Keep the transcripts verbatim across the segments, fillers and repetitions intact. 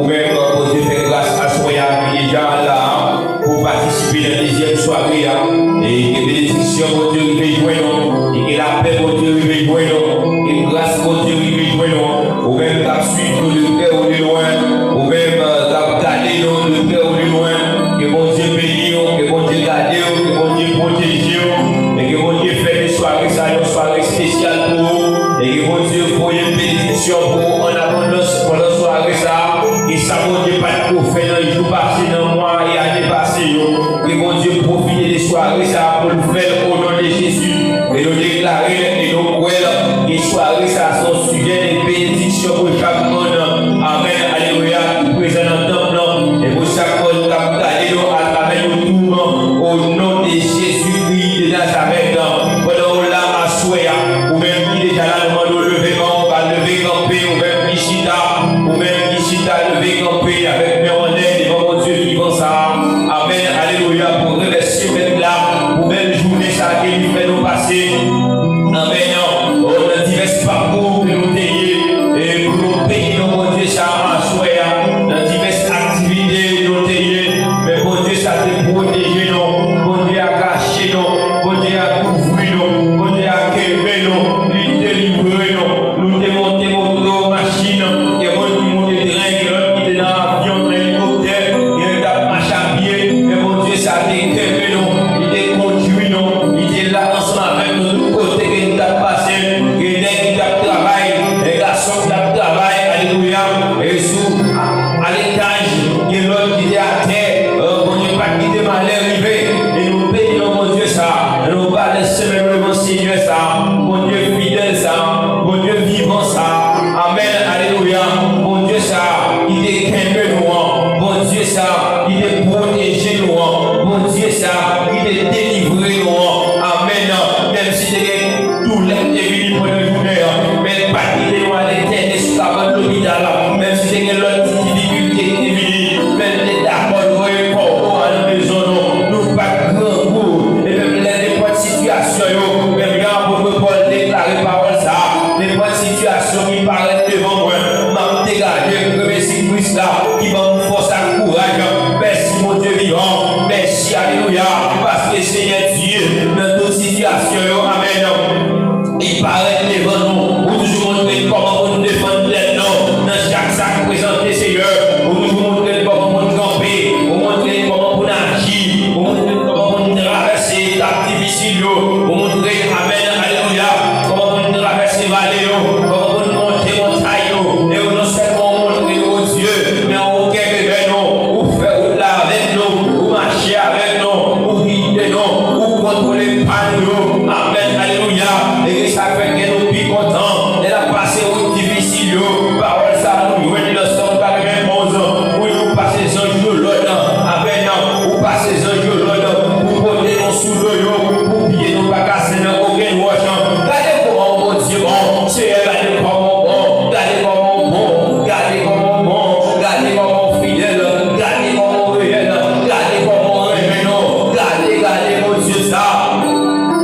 Ou menm, Bondye fè gras aswè a ki deja la pou patisipe nan dezyèm sware a. E ke benediksyon Bondye rive jwenn ou. E ke lapè Bondye rive jwenn ou. Ke gras Bondye rive jwenn ou. Ou menm k ap swiv nou de prè ou de lwen. Ou menm k ap gade nou de prè ou de lwen. Ke Bondye beni w, ke Bondye gade w, ke Bondye pwoteje w. E ke Bondye fè de sware sa yon sware espesyal pou ou. E ke Bondye voye benediksyon pou ou an abondans pandan sware sa a. E sa Bondye pa t ko fè nan jou pase, nan mwa e ane pase yo. Ke Bondye pwofite de sware sa a pou l fè l o non de Jezi. E nou deklare l e nou kwè l. Ke sware sa a se yon sijè de benediksyon pou chak moun. Amèn. Alelouya. Ki prezan nan tanp lan. E pou chak moun k ap gade nou atravè YouTube. O non de Jezikri de Nazarèt. Pandan w la aswè a, ou menm ki deja la, nou mande w leve men w, pa leve kanpe, ou menm ki chita, ou menm ki chita, leve kanpe avèk men w anlè devan Bondye vivan sa a. Amèn, alelouya, pou remèsye Mèt la pou bèl jounen sa a ke li fè nou pase. Amèn. O, nan divès pakou ke nou te ye, e pou nou beni non Bondye sa a aswè a, nan divès aktivite nou te ye, men Bondye sa te pwoteje nou, Bondye a kache nou, Bondye a kouvri nou, Bondye a kenbe nou, li delivre nou. Nou te monte moto, machin, gen moun ki monte tren, gen lòt ki te nan avyon, nan elikoptè, gen yo t ap mache a pye, men Bondye sa te kenbe nou, li te kondui nou, li te la ansanm avèk nou tout kote ke nou t ap pase, gen nèg ki t ap travay, gen gason ki t ap travay, alelouya, e sou a, a letaj, gen lòt ki te atè, e, Bondye pa t kite malè rive, e nou beni non Bondye sa, e nou ba lè semèn levan Senyè sa, Bondye fidèl sa, Bondye vivan sa, amèn, alelouya, Bondye sa, ki te kenbe nou an, Bondye sa, ki te pwoteje nou an, Bondye sa, ki te delivre nou an, amèn, menm si te gen doulè ki te vini pandan jounen an, men l pa t kite nou al entène sou kabann lopital la. Menm si te gen lòt ti difikilte ki te vini, men l te dakò l voye kò nou al nan mezon nou. Nou pa t grangou. E menm lè nenpòt sitiyasyon yo, menm jan apot Pòl deklare pawòl sa a, nenpòt sitiyasyon ki parèt devan mwen, m ap degaje kreve Kris la ki ban m fòs ak kouraj. Mèsi, Bondye vivan. Mèsi, alelouya. Paske Senyè Dye, nan tout sitiyasyon yo, amèn, li parèt devan nou. Ou toujou montre n kòman pou n defann tèt nou nan chak sa k prezante, Senyè. Ou toujou montre n kòman pou n kanpe. Ou montre n kòman pou n aji. Ou montre n kòman pou n travèse etap difisil yo. Ou montre n, amèn, alelouya, kòman pou n travèse vale yo, kòman pou n monte montay yo. E ou non sèlman ou montre nou, o Dye, men ou kenbe men nou, ou fè wout la avèk nou, ou mache avèk nou, ou gide nou, ou kontwole pa nou yo. Amèn, alelouya. E sa fè kè nou pi kontan lè n ap pase wout difisil yo. Pawòl sa a nou jwenn nan Sòm katrevenn onz, wi, ou pase zanj yo lòd, amèn, ou pase zanj yo lòd pou pote nou sou do yo, pou pye nou pa kase nan okenn wòch. Gade kòman Bondye bon, Senyè, gade kòman w bon, gade kòman w bon, gade kòman w bon, gade kòman w fidèl, gade kòman w reyèl, gade kòman w renmen nou, gade, gade Bondye sa.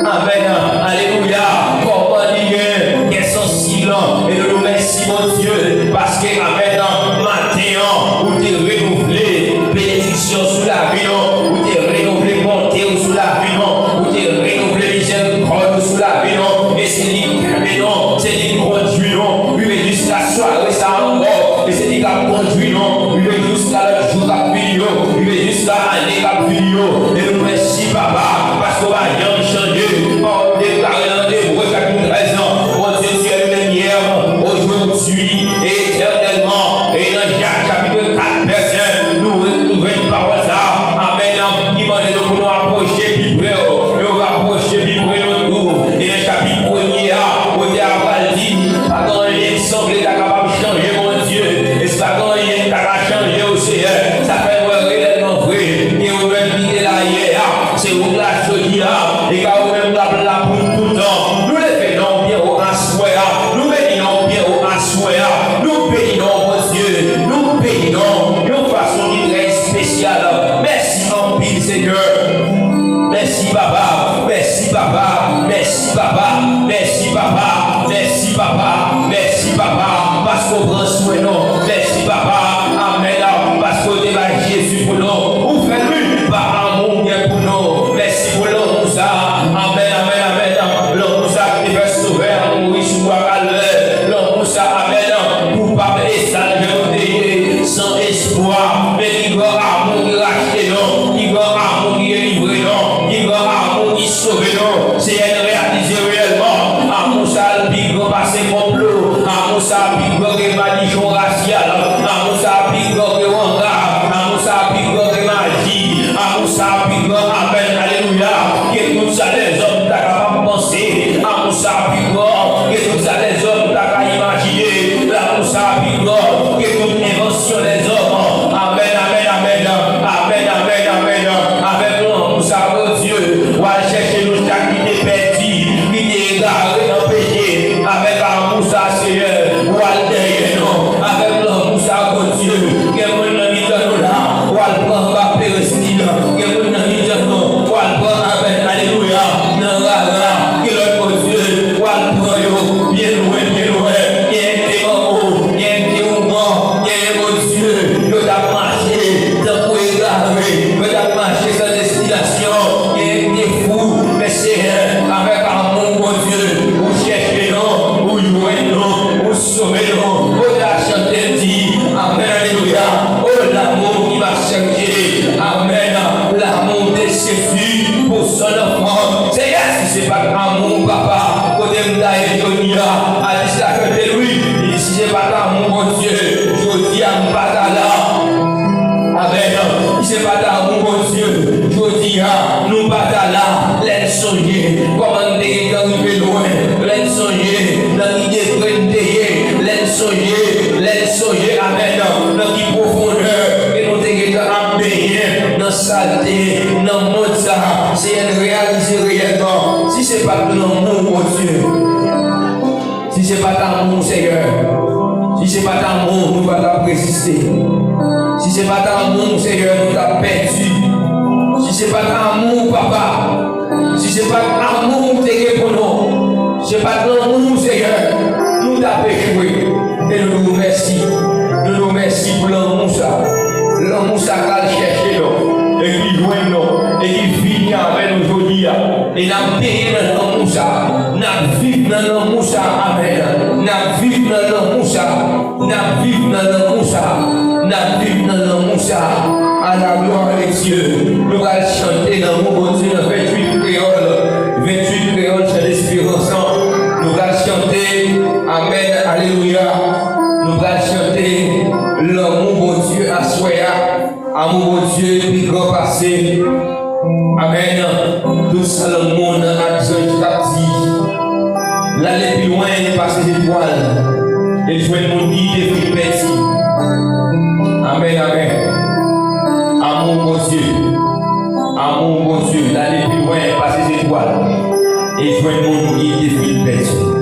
Amèn. Alelouya. Kòman li ye? Kè sansiv lan. E nou di w mèsi, Bondye, paske, amèn, maten an, ou te renouvle benediksyon sou lavi nou. Ou te renouvle bonte ou sou lavi nou. Ou te renouvle mizèrikòd ou sou lavi nou. E se li ki kenbe nou. Se li ki kondui nou. Rive jiska sware sa a ankò. E se li k ap kondui nou. Rive jiska lòt jou k ap vini yo. Rive jiska ane k ap vini yo. E nou mèsi, papa, paske w pa janm chanje. Pawòl ou deklare nan Ebre chapit trèz lan, Bondye di, elle est la même hier, aujourd'hui et éternellement. E nan Jak chapit kat, vèsè, nou, nou jwenn pawòl sa a. Amèn. Ki mande nou pou nou apwoche pi pre, nou rapwoche pi pre nou tou. E nan chapit premye a, kote a pral di, pa gen anyen ki sanble ta kapab chanje Bondye. E si pa gen anyen ki ta ka chanje w, Senyè, sa fè n wè reyèlman vre ke ou menm ki te la yè a, se ou k la jodi a, e ka ou menm k ap la pou tout tan. Nou leve non w byen wo aswè a, nou beni non w byen wo aswè a, nou beni non w, Bondye, nou beni non w yon fason ki trè espesyal. Mèsi anpil, Senyè. Mèsi, papa. Mèsi, papa. Mèsi, papa. Mèsi, papa. Mèsi, papa. Mèsi, papa. Paske w pran swen nou. Mèsi, papa. Amèn. Sezi pou son anfan. Seyè, si se pa t amou, papa, kote m ta ye jodi a? Atis la chante, wi. Li di, si se pa t amou, Bondye, jodi a, m pa ta la. Amèn. Si se pa t amou, Bondye, jodi a, nou pa ta la. Lè n sonje kòman n te gentan rive lwen. Lè n sonje nan ki degre n te ye. Lè n sonje, lè n sonje, amèn, nan ki pwofondè ke nou te gentan ap benyen nan salte, nan mond sa. Seyè, n reyalize reyèlman, si se pa t lanmou, Bondye, si se pa t amou, Seyè, si se pa t amou, nou pa t ap reziste. Si se pa t amou, Seyè, nou t ap pèdi. Si se pa t amou, papa, si se pa t amou w te gen pou nou, si se pa t lanmou w, Seyè, nou t ap echwe. E nou di w mèsi. Nou di w mèsi pou lanmou sa. Lanmou sa k al chèche nou, e ki jwenn nou, e ki vini avè nou jodi a. E n ap benyen nan lanmou sa. N ap viv nan lanmou sa. Amèn. N ap viv nan lanmou sa. N ap viv nan lanmou sa. N ap viv nan lanmou sa. À la gloire de Dieu. Nou pral chante lanmou Bondye nan venntuit kreyòl. Venntuit kreyòl, chan desperans lan. Nou pral chante. Amèn. Alelouya. Nou pral chante lanmou Bondye aswè a. Amou Bondye pi gran pase. Amèn. Tout sa lanmou nan ak zanj t ap di. L ale pi lwen pase zetwal. E jwenn moun ki te fin pèdi. Amèn, amèn. Amou Bondye. Amou Bondye. L ale pi lwen pase zetwal. E jwenn moun ki te fin pèdi.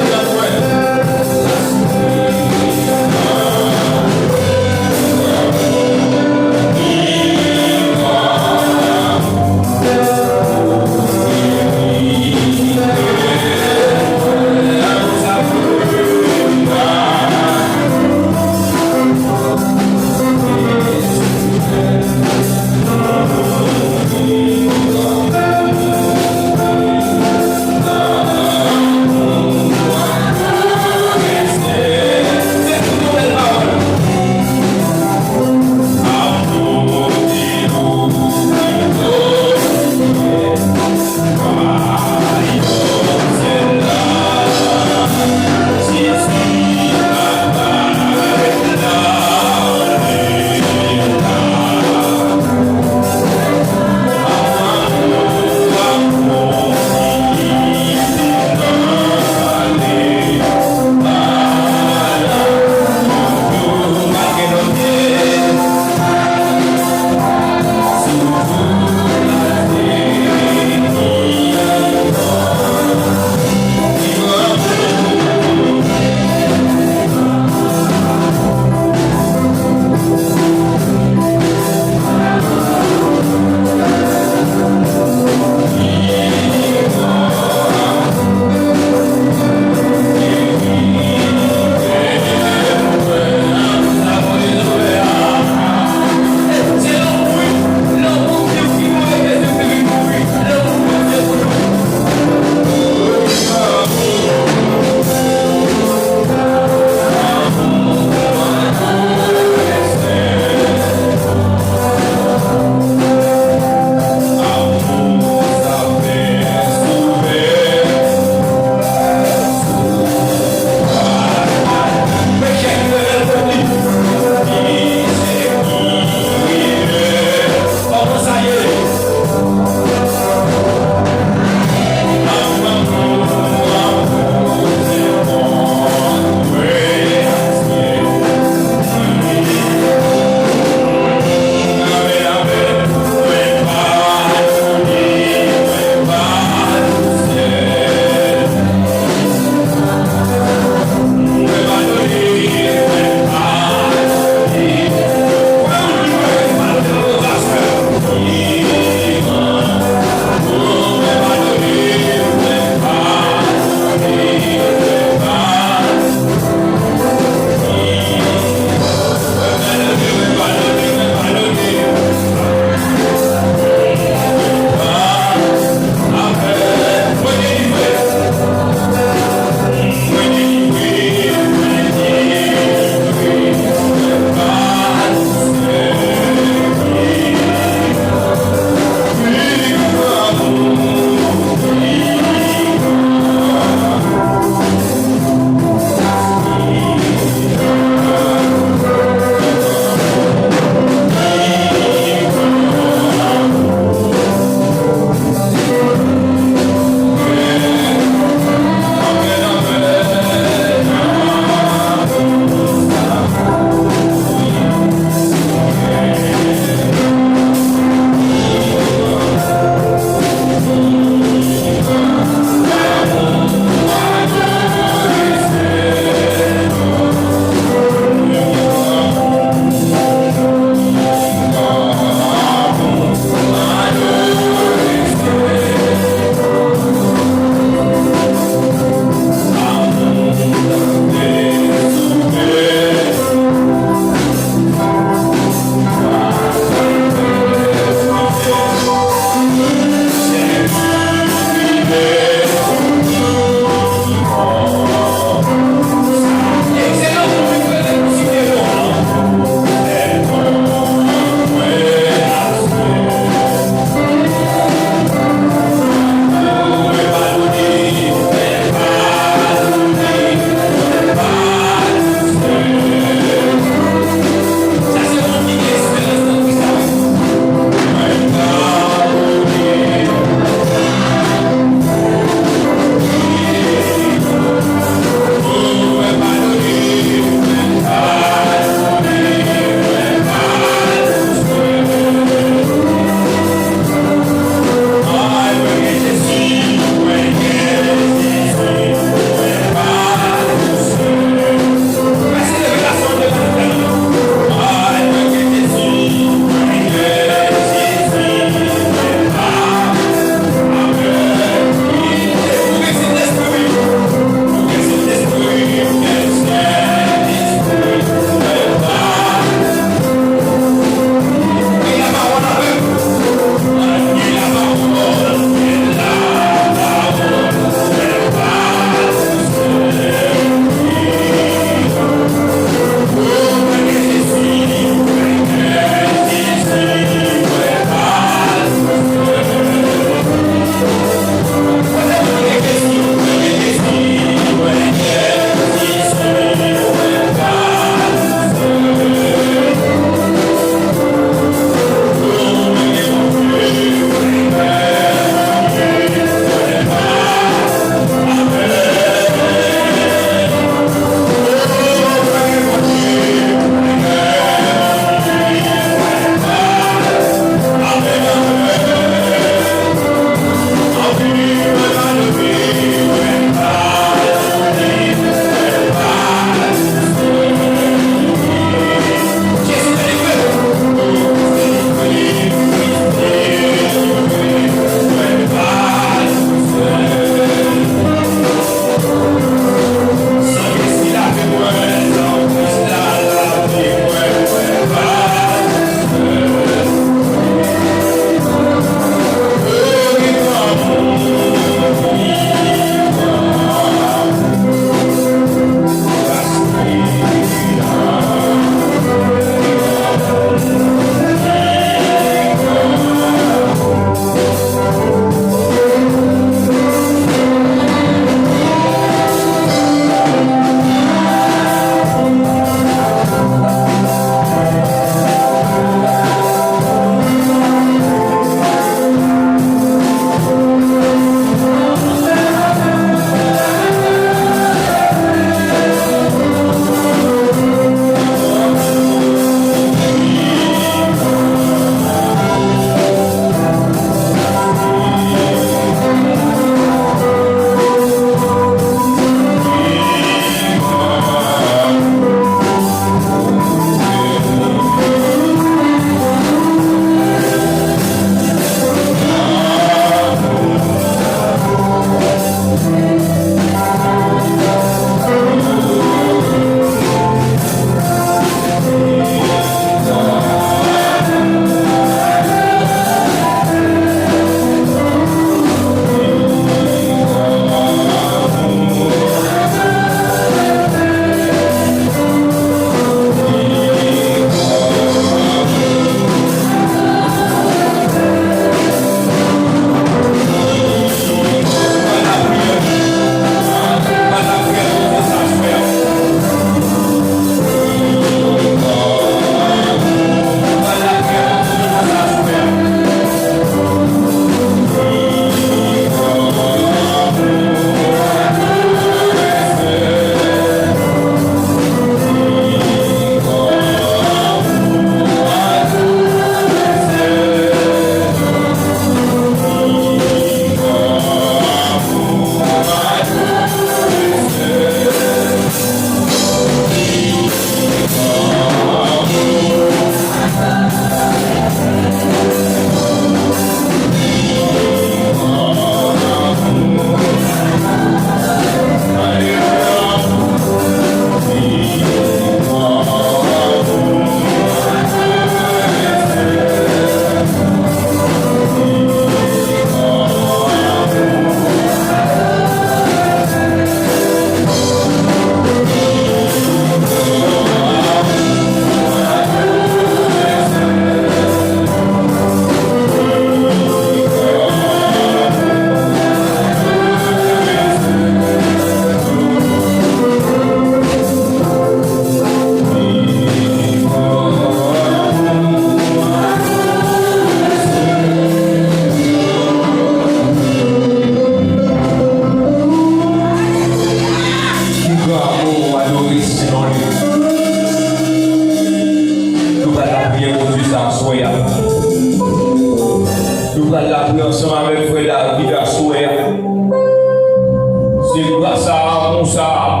Lanmou sa.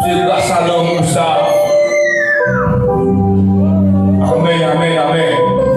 Se gras a lanmou sa. Amèn, amèn, amèn.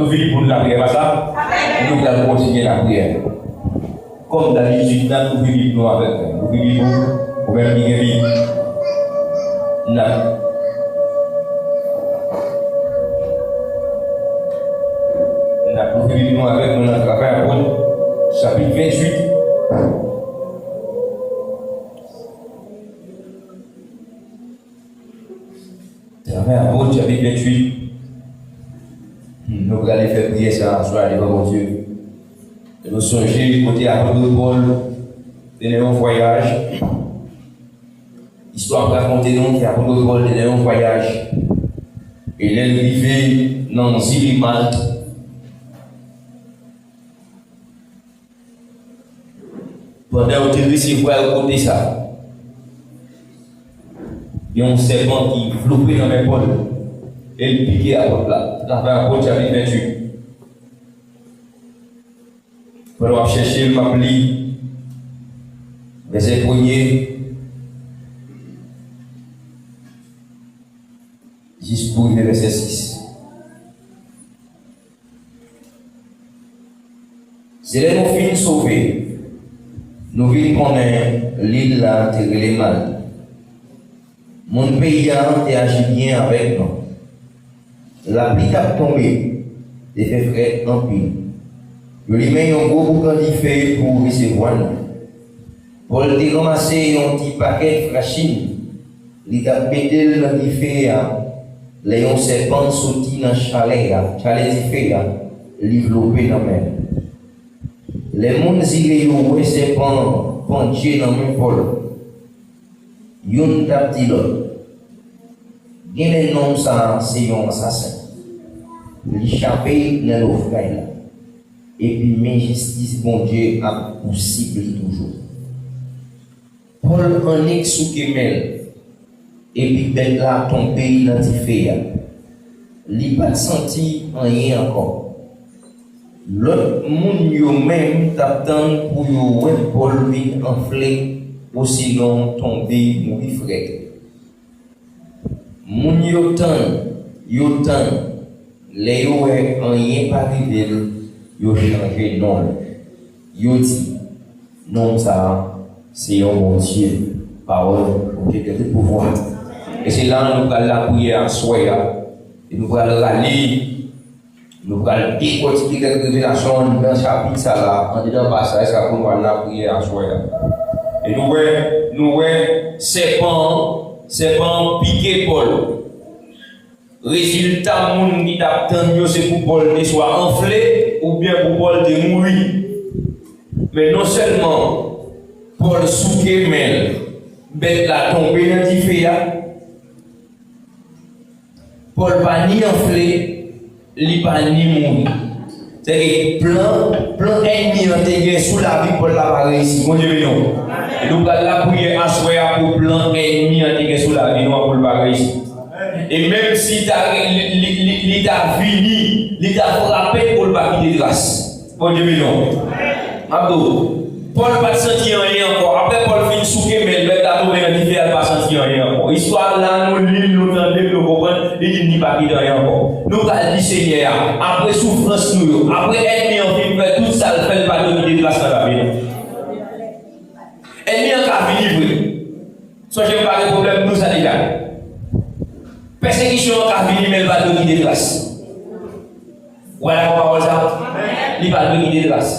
Nou fini pou nou lapriyè, pa sa? Nou pral kontinye lapriyè. Kòm dabitid, n ap louvri Bib nou avèk mwen. Louvri Bib ou, ou menm ki gen Bib. N ap, n ap louvri Bib nou avèk mwen nan Travay Apot, chapit venntuit. Travay Apot, chapit venntuit. Nou prale fè priyè sa aswè a devan Bondye. E nou sonje kote apot Pòl te nan yon vwayaj. Istwa ap rakonte nou ke apot Pòl te nan yon vwayaj. E lè l rive nan zile Malt, pandan yo te resevwa l kote sa, gen yon sèpan ki vlope nan men Pòl e l pike apot la. Travay Apot, chapit venntuit. Pandan w ap chèche l, m ap li vèsè premye jis pou rive vèsè sis. Se lè nou fin sove, nou vin konnen lil la te rele Malt. Moun peyi a te aji byen avèk nou. Lapli t ap tonbe, te fè frèt anpil. Yo limen yon gwo boukan dife pou resevwa nou. Pòl te ranmase yon ti pakèt frachin, li t ap mete l nan dife a, lè yon sèpan soti nan chalè a, chalè dife a, li vlope nan men l. Lè moun zile yo wè sèpan an pandye nan men Pòl, youn t ap di lòt, genlè nonm sa a se yon ansasen. Li chape nan nofray la, epi men jistis Bondye ap pousib li toujou. Pòl annik souke men l, epi bèt la tonbe nan dife a. Li pa t santi anyen ankò. Lòt moun yo menm t ap tann pou yo wè Pòl vin anfle osinon tonbe mouri frèt. Moun yo tann, yo tann, lè yo wè anyen pa rive l, yo chanje non l. Yo di, nonm sa a, se yon Bondye. Pawòl Bondye gen tout pouvwa. E se la nou pral lapriyè aswè a. E nou pral rale, nou pral dekòtike kèk revelasyon anndan chapit sa la, anndan pasaj sa pou nou al lapriyè aswè a. E nou wè, nou wè sèpan an, sèpan an pike Pòl. Rezilta moun ki t ap tann yo se pou Pòl te swa anfle oubyen pou Pòl te mouri. Men non sèlman Pòl souke men l, bèt la tonbe nan dife a, Pòl pa ni anfle, li pa ni mouri. Sèke plan, plan ènmi an te gen sou lavi Pòl la pa reyisi. Bondye beni w. E nou pral lapriyè aswè a pou plan ènmi an te gen sou lavi nou an pou l pa reyisi. E menm si ta, li, li, li, li ta vini, li ta frape pou l pa kite tras. Bondye beni w. M ap di w, Pòl pa t santi anyen ankò. Apre Pòl fin souke men l, bèt la tonbe nan dife a, l pa santi anyen ankò. Istwa a la, nou li l, nou tande l, nou konprann, li di li pa kite anyen ankò. Nou pral di Senyè a, apre soufrans nou yo, apre ènmi an fin fè tout sa l fè, l pa dwe kite tras nan lavi nou. Ènmi an ka vini vre. Sonje m pa gen pwoblèm, m di w sa deja. Pèsekisyon an ka vini, men l pa dwe kite tras. Ou pa dakò pawòl sa? Li pa dwe kite tras.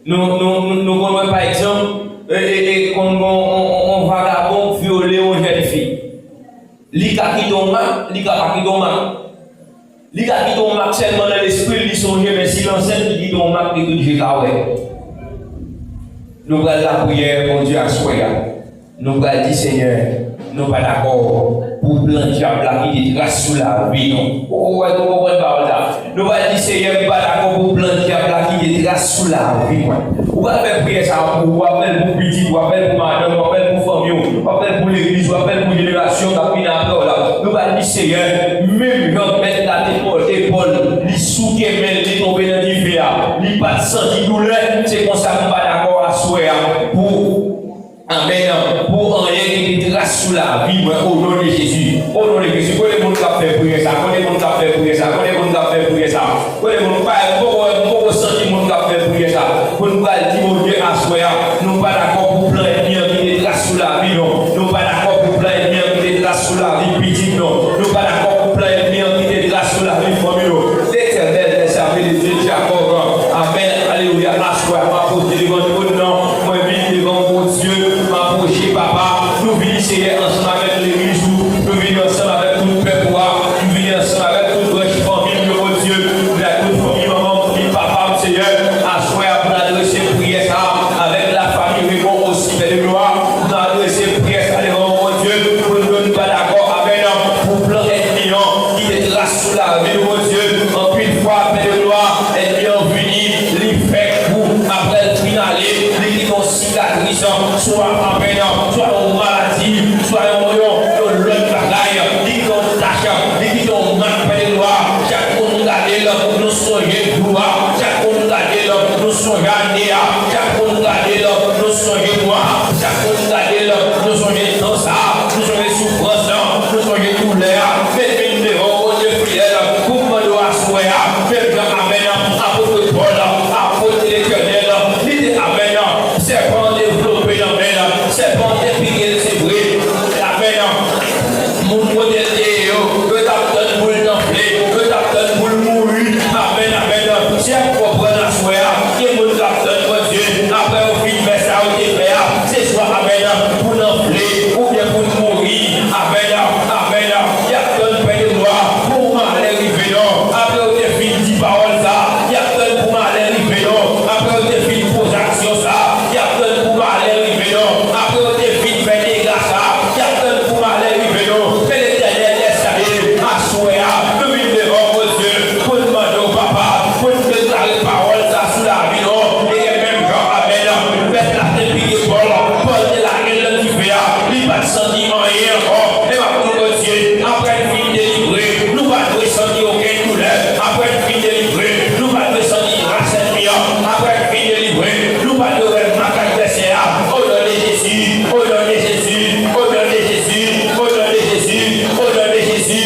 Nou, nou, nou, nou konn wè, pa egzanp, e, e, e, konn gen yon, yon, yon vagabon k vyole yon jèn fi. Li ka kite yon mak, li ka pa kite yon mak. Li ka kite yon mak sèlman nan lespri l, li sonje, men si l ansent, li kite yon mak ke tout je ka wè. Nou pral lapriyè, Bondye, aswè a. Nou pral di, Senyè, nou pa dakò pou plan dyab la kite tras sou lavi nou. Ou wè, nou konprann pawòl sa. Nou pral di, Senyè, m pa dakò pou plan dyab la kite tras sou lavi mwen. Ou pral fè priyè sa pou ou, w ap fè l pou pitit, w ap fè l pou madanm, w ap fè l pou fanmi w, w ap fè l pou legliz, w ap fè l pou jenerasyon k ap vini apre w la. Nou pral di, Senyè, menm jan bèt la te pòte Pòl, li souke men l, li tonbe nan dife a, li pa t santi doulè, se konsa m pa dakò aswè a pou Amèn. Pou anyen ki te tras sou lavi mwen, o non de Jezi. O non de Jezi. Kote moun k ap fè priyè sa? Kote moun k ap fè priyè sa? Kote moun k ap fè swa, amèn, swa yon maladi, swa yon, yon, yon lòt bagay, li kite yon tach, li kite yon mak, Pè de glwa. Chak moun gade l, nou sonje jou a. Chak moun gade l, nou sonje ane a. Chak moun gade l, nou sonje mwa. Chak moun gade l, nou sonje tan sa. Nou sonje soufrans lan. Nou sonje doulè a. Men vin devan Bondye fidèl pou m mande w aswè a. Menm jan, amèn, apot Pòl, apot Letènèl, li te, amèn, sèpan an te vlope nan men l, sèpan an te pike l, se vre. Amèn. Moun kote l te ye yo, yo t ap tann pou l nanfle, yo t ap tann pou l mouri. Amèn, amèn. Se ap konprann aswè a, gen moun k ap tann Bondye, apre yo fin fè sa yo te fè a, se swa, amèn, pou nanfle, oubyen pou l mouri. Amèn, amèn. Y ap tann, Pè de glwa, pou malè rive non. Apre yo te fin di pawòl sa, y ap tann pou malè rive non. Apre yo te fin poze aksyon sa, y ap tann pou malè rive non. Apre yo te fin fè dega sa, y ap tann pou malè rive non. Men Letènèl dèzame, aswè a, nou vin devan Bondye pou n mande w, Papa, pou n deklare pawòl sa sou lavi nou. E menm jan, amèn, bèt la te pike Pòl, Pòl te lage l nan dife a, li pa t santi anyen ankò. E m ap di w, Bondye, apre n fin delivre, nou pa dwe santi okenn doulè. Apre n fin delivre, nou pa dwe santi ras ènmi an. Apre n fin delivre, nou pa dwe wè mak advèsè a. O non de Jezi, o non de Jezi, o non de Jezi, o non de Jezi, o non de Jezi.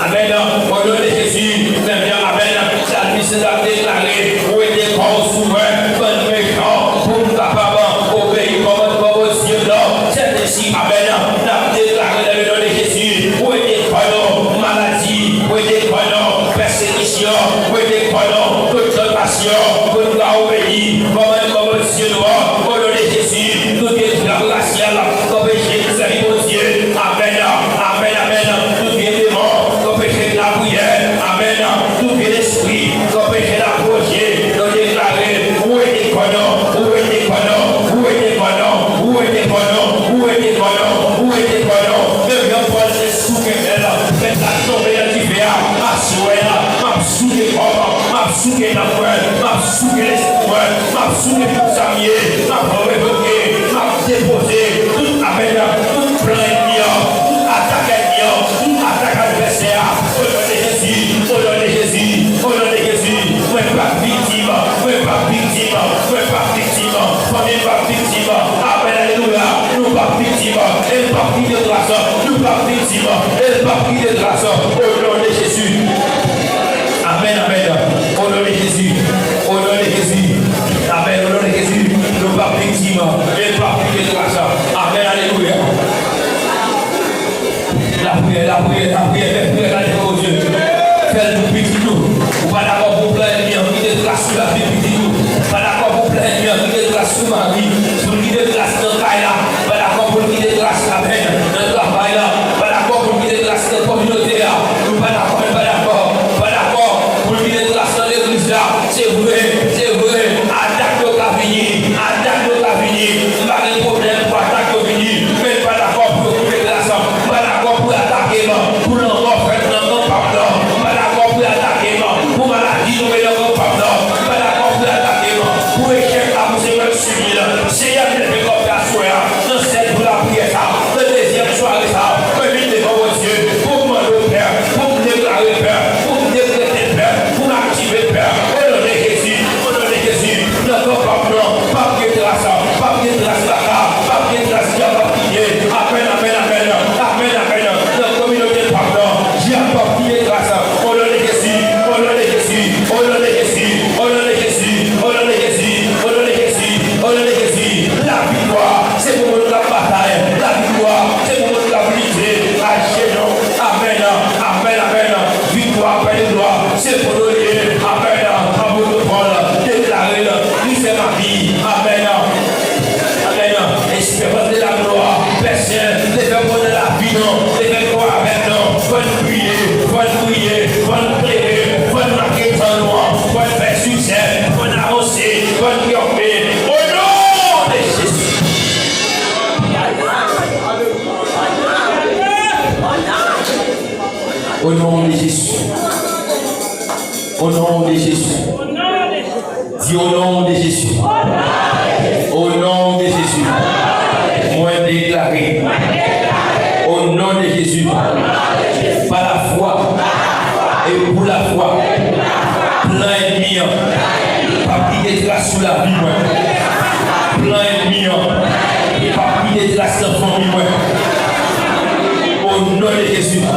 Amèn. O non de Jezi, menm jan, amèn, salmis la ap deklare, wete kò w sou mwen, bann mechan, pou m kapab obeyi kòmandman Bondye m nan. Sètesi, amèn, n ap deklare nan le non de Jezi, wete kò nou, maladi, wete kò nou, pèsekisyon, wete kò nou, tout tantasyon, pou n ka obeyi kòmandman Bondye nou an, o non de Jezi, tout vye dyab rasyal k anpeche n sèvi Bondye. Amèn, amèn, amèn. Tout vye demon k anpeche n lapriyè. Amèn. Tout vye lespri k anpeche n apwoche, nou deklare, ou rete kò nou, ou rete kò nou, ou rete kò nou, ou rete kò nou, ou rete kò nou, ou rete kò nou. Menm jan Pòl te souke bèl, bèt la tonbe nan dife a, aswè a, m ap souke kò m, m ap souke nanm mwen, m ap souke lespri mwen, m ap souke tout sa m ye, m ap revoke, m ap depoze tout, amèn, tout plan ènmi an, tout atak ènmi an, tout atak advèsè a, o non de Jezi, o non de Jezi, o non de Jezi, mwen p ap viktim, mwen p ap viktim, mwen p ap viktim, fanmi m p ap viktim, amèn, alelouya, nou p ap viktim, e n p ap kite tras, nou p ap viktim, e n p ap kite tras, o non de Jezi. Amèn, amèn. O non de Jezi. O non de Jezi. Amèn. O non de Jezi. Nou p ap viktim. E n p ap kite tras. Amèn. Alelouya. Lapriyè, lapriyè, lapriyè. Fè priyè la devan Bondye. Fè l pou pitit ou. Ou pa dakò pou plan ènmi an kite tras sou lavi pitit ou. Ou pa dakò pou plan ènmi an kite tras sou mari. Pou l kite tras nan kay la. Ou pa dakò pou l kite tras, amèn, nan travay la. Ou pa dakò pou l kite tras nan kominote a. Nou pa dakò, nou pa dakò. Nou pa dakò pou l kite tras nan legliz la. Se vre, se vre. Atak yo ka vini, atak yo ka vini. M pa gen pwoblèm pou atak yo vini. Men m pa dakò pou yo koupe tras. M pa dakò pou yo atake m, pou lanmò fèt nan kan pa m nan. M pa dakò pou yo atake m, pou maladi tonbe nan kan pa m nan. M pa dakò pou yo atake m, pou echèk la pouse mwen Senyè, m leve kò m aswè a, nan sèt jou lapriyè sa, nan dezyèm sware sa, mwen vin devan Bondye, pou m mande w pè, pou m deklare pè, pou m dekrete pè, pou m aktive pè, o non de Jezi, o non de Jezi, nan kan pa m nan, p ap gen tras, p ap gen tras kaka, p ap gen tras dyab ap kite, amèn, amèn, amèn, amèn, amèn, nan kominote pa m nan, dyab p ap kite tras, o non de Jezi, o non de Jezi, o non de Jezi, o non de Jezi, o non de Jezi, o non de Jezi, o non de Jezi, laviktwa, se pou moun k ap batay, laviktwa, se pou moun k ap lite, ajenou, amèn, amèn, amèn, viktwa, pè de glwa, se pou nou l ye, amèn, apot Pòl deklare l, li fè mabi, amèn, amèn, espérans de la glwa, pèsè, te fè pwòm nan lavi nou, te fè kò avèk nou, fò n priye, fò n priye, fò n klere, fò n make tan nou an, fò n fè siksè, fò n avanse, fò n triyonfe, o non de Jezi. O non de Jezi. O non de Jezi. Di o non de Jezi. O non de Mwen deklare, o non de Jezi, pa lafwa e pou lafwa, plan ènmi an p ap kite tras sou lavi mwen. Plan ènmi an p ap kite tras nan fanmi mwen. O non de Jezi.